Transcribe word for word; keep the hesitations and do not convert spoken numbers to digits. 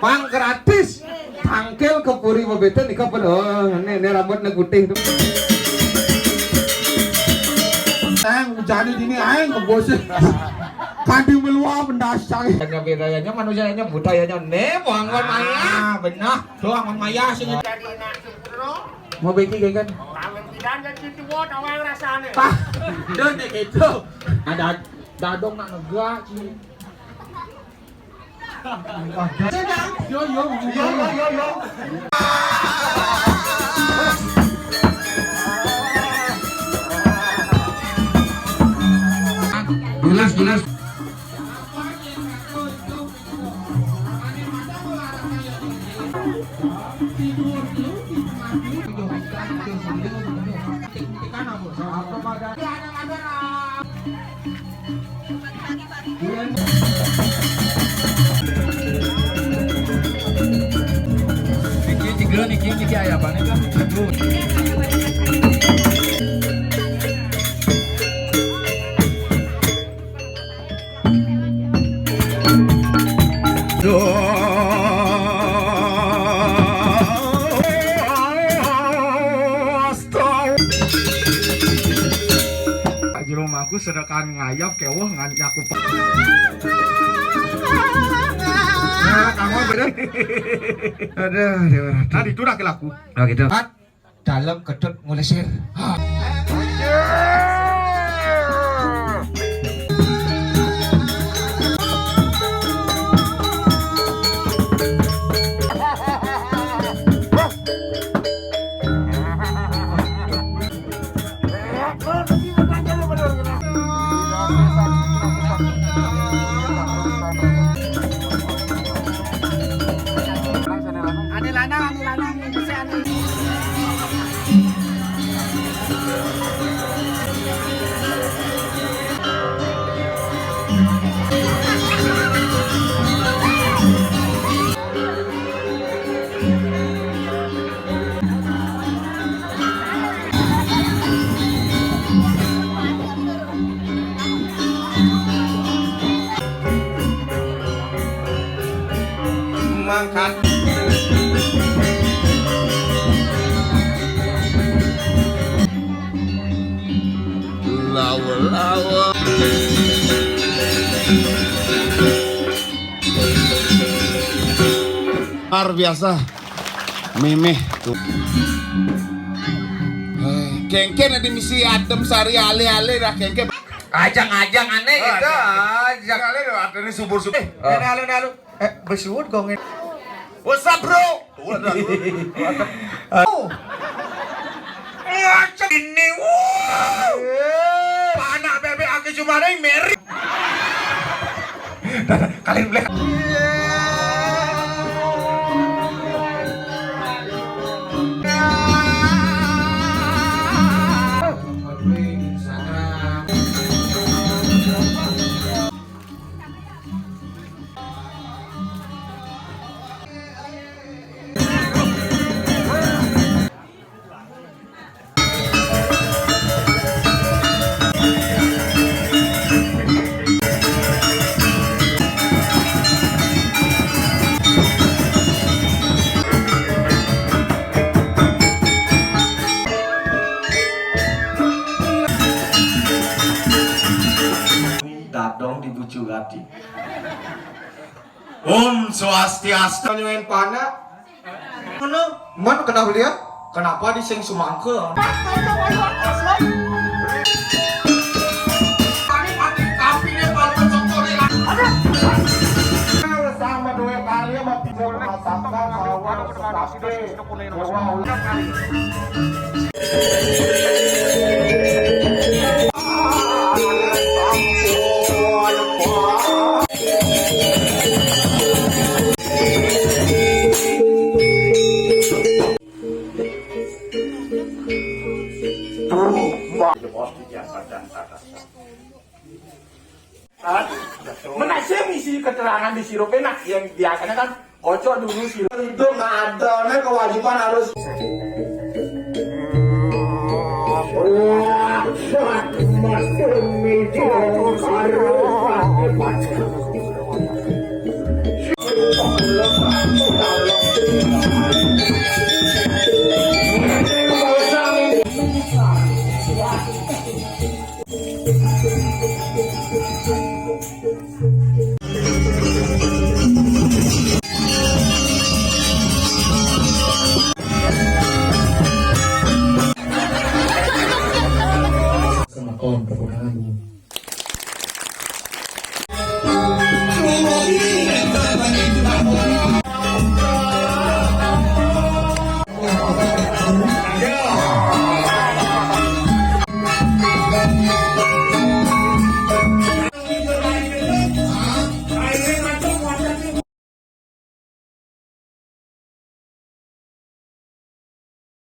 Pang gratis. Tangkil ke puri bebeten ika pun. Oh, ini, ini rambutnya putih tuh. Tang, jadi dini aing ke bos. Kadi meluap dasar. Hanya bedanya manusianya budayanya ne, mau anggon maya. Ah, benar. Tuh anggon maya sih. Mau beki kayak kan? Tangan tidak ada cuci buat awal rasanya. Tah, dan kayak gitu. Ada dadong nak negak sih. Yo, yo, yo, yo, yo, yo. Jelas, jelas. Niki tiga, niki, niki aya apa nih, Kak? Aduh. Duh. Pak Jero mangku sedekahan ngayap keweh ngan nyakup. Nah, kamu bener. Aduh, Dewa Ratu. Nah, itu laki laku. Oh, gitu. Kat, dalam kedut ngulesir. Ha. Ane lanang, ane lanang, ane lanang. Mangkat. Lawa-lawa. Luar biasa. Mimih tuh. Eh, kengken ada misi adem sari ale-ale dah kengken. Ajang-ajang aneh gitu. Ajang. Ajang ale dah ada ini subur-subur. Eh, halo, halo. Eh, besuut gongin. What's up, bro? Tuh, ada, tuh. Oh. Ngacak ini, wuh. Anak bebek aki Jumaring, Mary. Kalian boleh. Dadong di Bucu Gati. Om Swastiastu. Nyuain pana. Mana? Mana kenapa dia? Kenapa di sing sumangke? Sama dua kali sama pisau masakan, sama Menasih misi keterangan di sirup enak yang biasanya kan kocok dulu sirup. Itu nggak ada, nah, kewajiban harus. Acá.